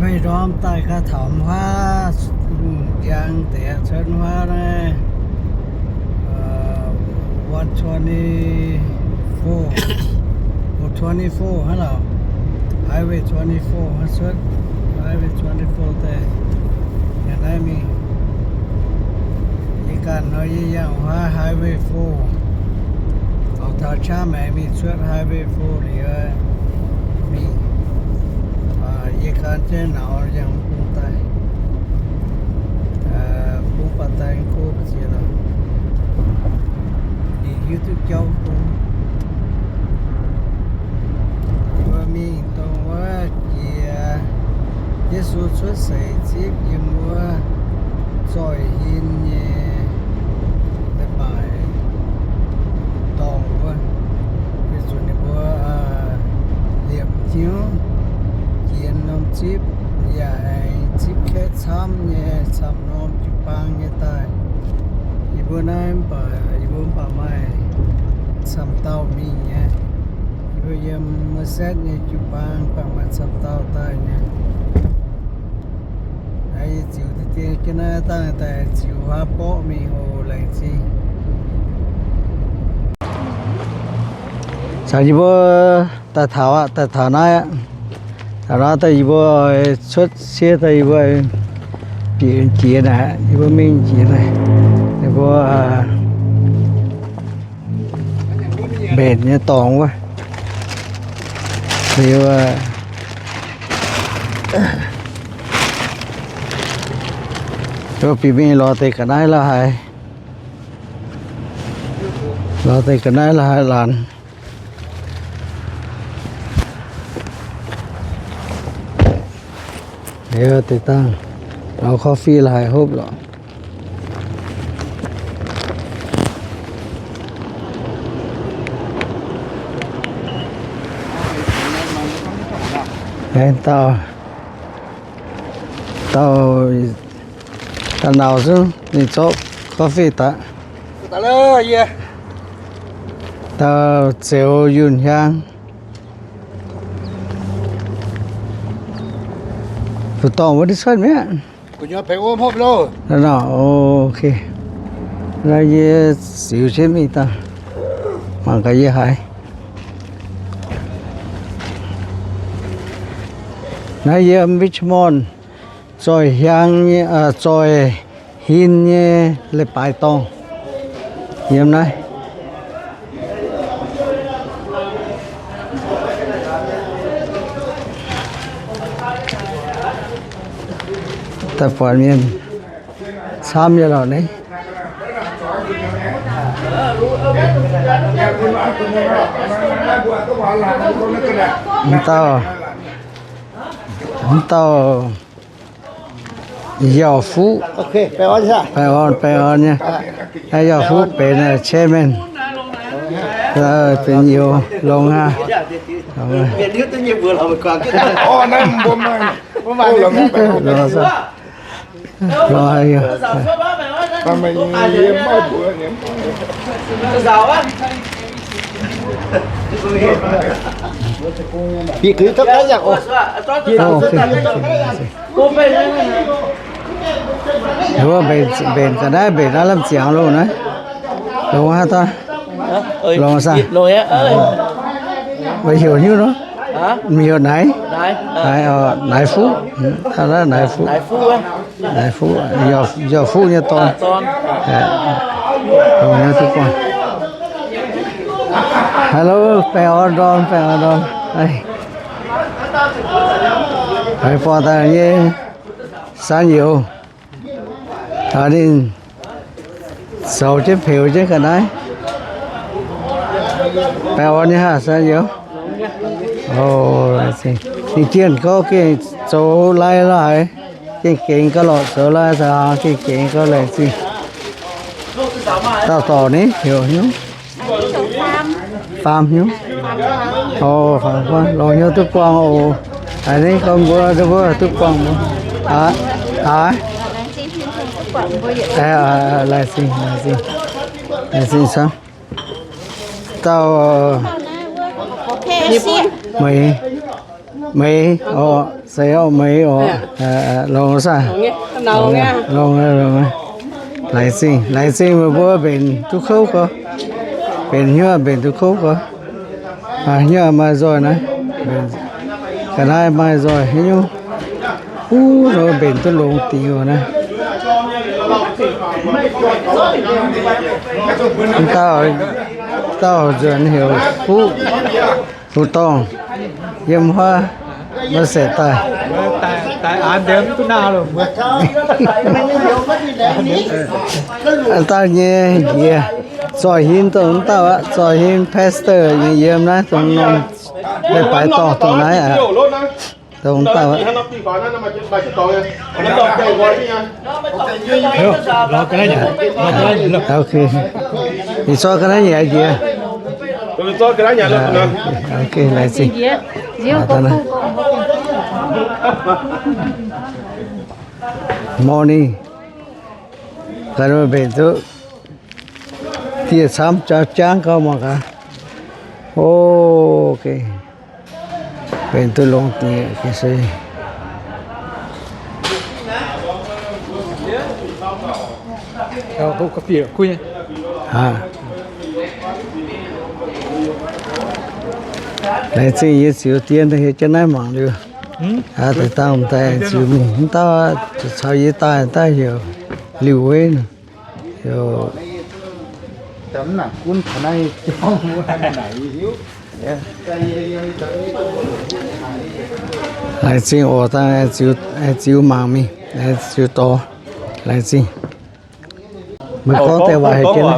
Weih ndorm daaih gaax taux huaav, hungh jang deix cuotv huaav naaiv, one twenty-four, oh, twenty-four hnangv lorqc. Highway twenty-four hnangv, cuotv Highway twenty-four daaih, yangh naaiv mingh. Yie ganh nor yie yangh huaav Highway four, oix taux qaqv maengx mingh cuotv Highway four liuz mingh. Yie ganh jienv nauz yangh bung daaih, bung baac daaih go mv ziex lorqc. Ninh hiuv duqv jauv bung. Yie mbuo mingh dongh wuov jiex Yesu cuotv seix zipv yiem wuov Zoih Hin nyei leiz-baaix dorngh wuov, weic zuqc ninh mbuo liepc hnyouv jiex norm zipv, yaac aengx zipv kaeqv camv nyei camv-norm jiu-baang nyei daaih. Yie mbuo naaiv mv baac, yie mbuo mv baac maaih camv dauh mingh nyei. Yie mbuo yiem Merced nyei jiu-baang mv baac maaih camv dauh daaih nyei. Naaiv yie ziux deix jienv naaiv dangh daaih ziux huaav borqv mingh oc, laengz zingh. Caux yie mbuo daaih taux aqv, daaih taux naaiv aqv. Taux naaiv daaih yie mbuo cuotv sieqv daaih yie mbuo bieqc jiex naaic, yie mbuo mingh jiex naaic, yie mbuo mbenc nyei dorngx wuov. Liuz, bieqc mingh lorz deix ga'naaiv la'haaix, lorz deix ga'naaiv la'haaix laanh. Liuz deix dangh lorz coffee la'haaix hopv lorqc. Aengx dauh, dauh, dauh nauz zungv ninh zorqv coffee daaih. Dauh Zeuz Yunh Hiaang. Mbu'ndongx wuov duqv cuotv mi'aqv. Naaiv, ok. Naaiv yie ziux jienv mingh daaih, mangc gaax yie haiz. Naaiv yiem Richmond, Zoih Hiaang nyei, Zoih Hin nyei leiz-baaix dorngh. Yiem naaiv. Daaih buatc mienh camv nyei lorqc naaiv. Mv dauh, mv dauh Yauh Fuqv, baengh orn, baengh orn nyei. Yauh Fuqv benx chairman, benx youz longx aqv. Longx aqv. Wuov mbenc, mbenc ga'naaiv, mbenc naaiv lamh ziangx loh naaiv. Longx haaix dauh? Longx saah? Meih heuc hnyouv nor? Meih heuc Naaiv? Naaiv, Naaiv Fuqv. Naaiv Fuqv, Naaiv Fuqv, Yauh Fuqv nyei dorn. Hello, baengh orn ndorm, baengh orn ndorm. Haiz buangh daaih nyei san youz. Taux ninh zoux jienv peux jienv ga'naaiv. Baengh orn nyei haav san youz. Ninh jienh gorngv gengh zoux lai lorh haiz, gengh gengx gauh lorqc, zoux lai za'hmz gengh gengx gauh laengz zingh. Dauh dorc ni heuc hnyouv. Faam hnyouv. O, faam hnyouv, longx hnyouv duqv buangh oc. Aa, ninh gorngv mbuo, mbuo duqv buangh mbuo. Aa, aa. Laengz zingh, laengz zingh, laengz zingh camv. Dauh meih Meix oc, se oc, meix oc. Longx saah? Longx, longx. Laengz zingh, laengz zingh meih mbuo mbenc duqv kouv gorx. Mbenc hnyouv mbenc duqv kouv gorx. Hnyouv maaih nzoih naaiv. Ga'naaiv maaih nzoih haaix nyungc. Uv, mbenc duqv longx dingc oc naaiv. Dauh, dauh nzuonx heuc Fuqv, Fuqv Dorngh, yiem huaav maiv saeqv daaih. Dauh nyei njiec, Zoih Hin dongh dauh aqv. Zoih Hin pastor yiem naaiv dongh norm leiz-baaix dorngh dongh naaiv aqv. Dongh dauh aqv. Ok. Ninh zorqv ga'naaiv nyanc njiec. Ok, laengz zingh. Morning. Ga'naaiv mbenc duqv dieh camv, jangv gauh mangc gaax. Ok. Mbenc duqv longx dingc se. Laengz zingh yie ziux dien, hieh jienv naaiv mangc liuz. Deix dangh daaih ziux mingh, mv dauh caux yie daaih, daaih heuc Liuh Wei. Laengz zingh oc, dangh ziux mangc mingh, ziux dorh. Laengz zingh. Meih gorngv deix waac heuc jienv.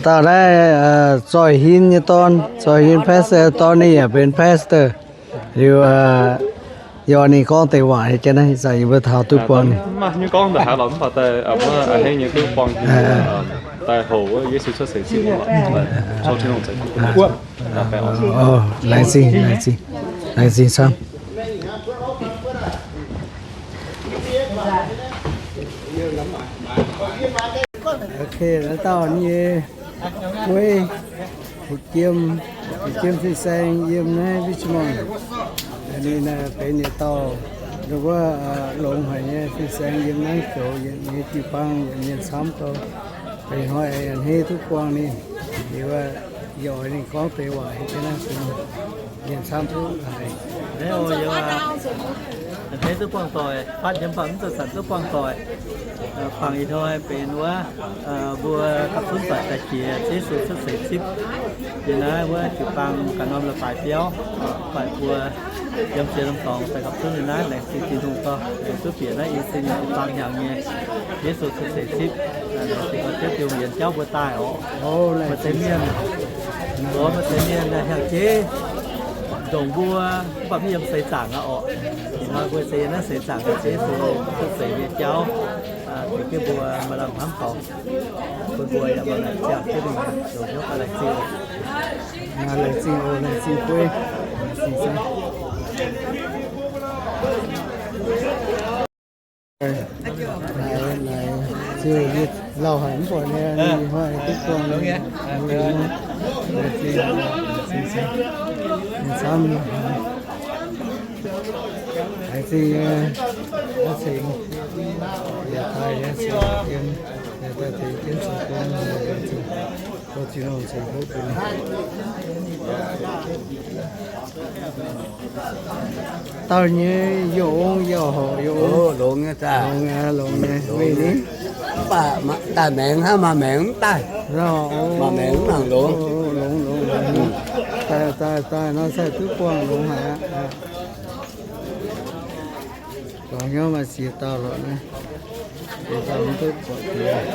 Dauh naaiv Zoih Hin nyei dorn, Zoih Hin pastor dorn, ninh yaac benx pastor. Liuz, yie oix ninh gorngv deix waac heuc jienv naaiv, ih zanc yie mbuo taux duqv buangh ninh. Laengz zingh, laengz zingh, laengz zingh camv. Ok, naaiv dauh nyei gueiv, Fu'jueiv Jiem, Fu'jueiv Jiem fin-saeng yiem naaiv Richmond. Ninh benx yietc dauh ndongc wuov longx haic nyei fin-saeng yiem naaiv zoux yietc nyei jiu-baang yietc mienh camv gau. Ih hnoi a'hneiv duqv buangh ninh, liuz yie oix ninh gorngh deix waac heuc jienv naaiv, mienh camv duqv haiz. A'hneiv duqv buangh doic, fatv nyei mv baac mv zuqc zanc duqv buangh doic. Bangc ih hnoi benx wuov mbuo gapv zunv doic daaih jiex Yesu cuotv seix zipv. Yiem naaiv wuov jiu-baang ganh norm leiz-baaix biauv, mv baac mbuo yiem ziex norm dorngx daaih gapv zunv yiem naaiv, laengz zingh Tin-Hungh gau, laengz zingh bieqc naaiv i cin jiu-baang hnyangx nyei Yesu cuotv seix zipv. Laengz zingh gau, Ziouv Tin-Hungh yienx jauv mbuo daaih oc. Maaih deix mienh, maaih deix mienh hnyangx-jeiv ndongc mbuo mv baac mv yiem seix zaangc aqv oc. Ih hnoi mbuo se yiem naaiv seix zaangc, Yesu cuotv seix nyei jauv, tengx jienv mbuo maaih lamh hnamv faaux, bun mbuo yaac maaih ziangh jienv longx hnyouv. Laengz zingh oc, laengz zingh gueiv, laengz zingh camv. Naaic, naaic, ziouc yie lauh haic mv buatc nyei, ih hnoi duqv buangh nyei. Laengz zingh, laengz zingh camv. Laengz zingh nyei, oix cingx yietc daaih yie cingx yiem, yietc daaih tengx jienv zoux gong, laengz zingh, zoux Tin-Hungh ceix fuqv bun. Dauh nyei youh ong, youh horc youh ong. Longx nyei, longx nyei, longx nyei. Mv baac daaih maengx hnangv, maaih maengx mv daaih. Maaih maengx mv nangc longx. Longx, longx, longx. Daaih, daaih, daaih nor sai duqv buangh longx haic aqv. Longx hnyouv maaih ziex dauh lorqc naaiv. Ziex dauh mv duqv buatc deix.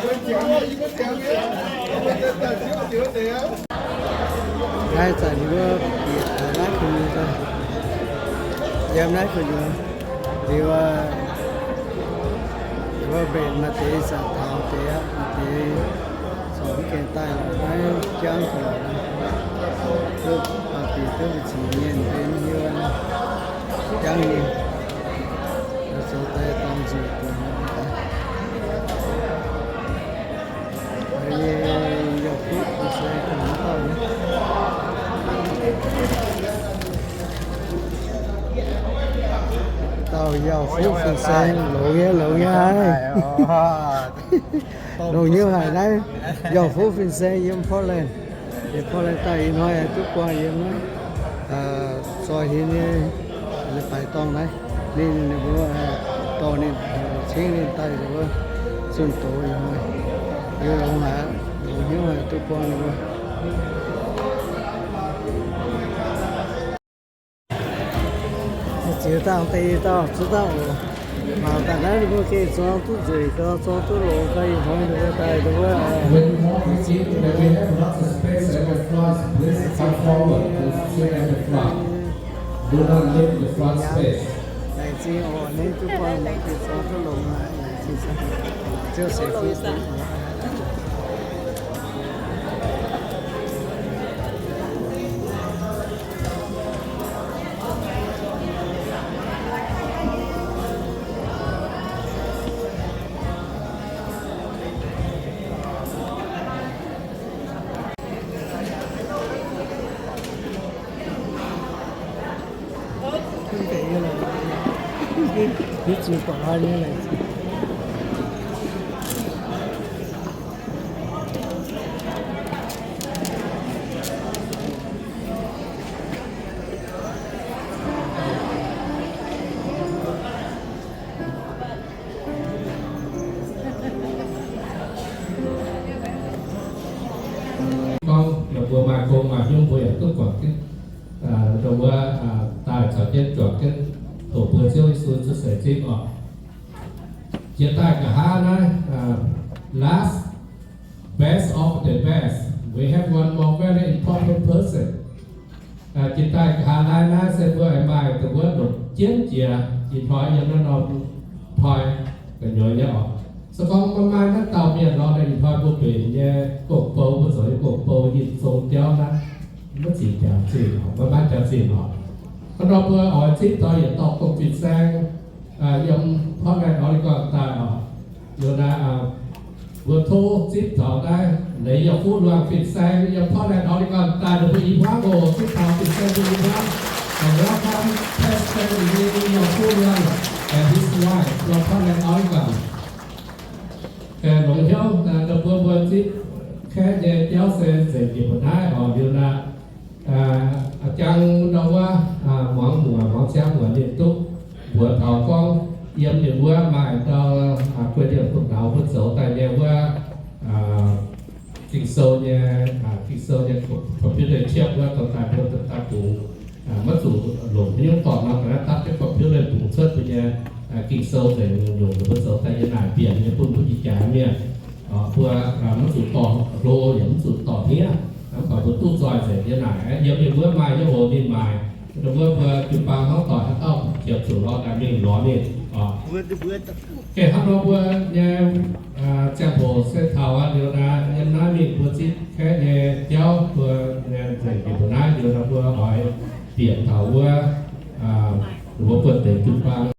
Naaiv zanc ninh mbuo bieqc taux naaiv kuh nyuoz daaih, yiem naaiv kuh nyuoz liuz, ninh mbuo mbenc maaih deix zanc taux deix aqv, maaih deix corc mv gaengh daaih lorqc, naaiv jangv lorqc. Duqv baac bieqc duqv mbu'ziex mienh benx hiuv jangv nyei, zoux daaih dorng nzuqc deix. Yie yaac duqv se kungx dauh nyei. Dauh yauh fuqv fin-saeng longx nyei, longx nyei haic. Longx nyei haic naaiv, yauh fuqv fin-saeng yiem Portland. Yiem Portland daaih ih hnoi duqv buangh yiem naaiv, aa, zoi hmien nyei leiz-baaix dorngh naaiv. Ninh, ninh mbuo dorh ninh cingv ninh daaih wuov zunh doz ih hnoi. Yie longx haic, longx hnyouv haic duqv buangh ninh mbuo. Ziux dangh deix dauh zuqv dangh oc. Mangc daaih naaiv ninh mbuo gengh zorng duqv nzueic gau, zorng duqv longx gau, ih hnoi ninh mbuo daaih ninh mbuo, uh, When you walk with it, when we have lots of space at the front, please come forward and sit at the front. Do not leave the front space. Laengz zingh oc, ninh duqv buangh mbuo gengh zorng duqv longx aqv. Laengz zingh, ziouc seix fih duqv. Hiuv zuqc guangc haaix nyungc laengz zingh. Gorngv ninh mbuo maaih gong maaih hnyouv mbuo yaac duqv guangc jienv, aa, dongh wuov, aa, daaih caux jienv juangc jienv hoqc mbuo Ziouv Yesu cuotv seix zipv oc. Jiex daaih nqa'haav naaiv, aa, last, best of the best, we have one more very important person. Aa, jiex daaih nqa'haav naaiv, naaiv se mbuo aengx maaih dongh wuov ndopv jienv jiex ih hnoi yiem naaiv norm hnoi gu'nyuoz nyei oc. Se gorngv maiv maaih naaiv dauh mienh nor, ih hnoi mbuo mbenc nyei gong-bou, mbuo zoux nyei gong-bou nyei zong jauv naaiv maiv ziqc jaax zinh oc, maiv maaih jaax zinh oc. Hnangv nor mbuo oix zipv taux yietc dorh gong-fin-saeng, aa, yiem Portland, Oregon daaih oc. Liuz naaiv, aa, mbuo tov zipv taux naaiv leiz yauh fuqv luangh fin-saeng yiem Portland, Oregon daaih ninh mbuo i hmuangv oc. Zipv taux fin-saeng mbuo i hmuangv. Welcome Pastor Lee Yauh Fuqv Luangh and his wife from Portland, Oregon. Longx hnyouv, aa, dongh mbuo mbuo zipv kaeqv nyei jauv se nzengc jiex mbuo naaiv oc. Liuz naaiv, aa, jangx ndau wuov, aa, muangx muoc, muangx ziangx muoc ninh duqv mbuox taux gorngv yiem ninh wuov maaih ndau, aa, guei ndiev dongh nauz mbuo zoux daaih nyei wuov, aa, Ging-Sou nyei, aa, Ging-Sou nyei computer เชื่อม wuov dorh daaih mbuo daaih bungx, aa, maiv zuqc longc haaix nyungc dorngh nor, ga'naaiv dapv jienv computer bungx cuotv mbuo nyei, aa, Ging-Sou nzengc nyungc-nyungc mbuo zoux daaih yiem naaic mbienc nyei bun mbuo jiex jaax mienh. Mbuo, aa, maiv zuqc dorh hlo yaac mv zuqc dorh hniev, mv baac mbuo duqv nzoih nzengc yiem naaic. Yiem ninh wuov maaih nyei oc, ninh maaic. Wuov mbuo jiu-baang hnangv doic haaix dauh jiex zuqc lorz daaih mingh lorz ninh oc. Gengh hnangv nor mbuo nyei, aa, ziangh hoc se taux aqv. Liuz naaiv yiem naaiv mingh mbuo zipv kaeqv nyei jauv mbuo nyei nzengc jiex mbuo naaiv. Liuz naaiv mbuo oix bieqc taux wuov, aa, mbuo buonv-deic jiu-baang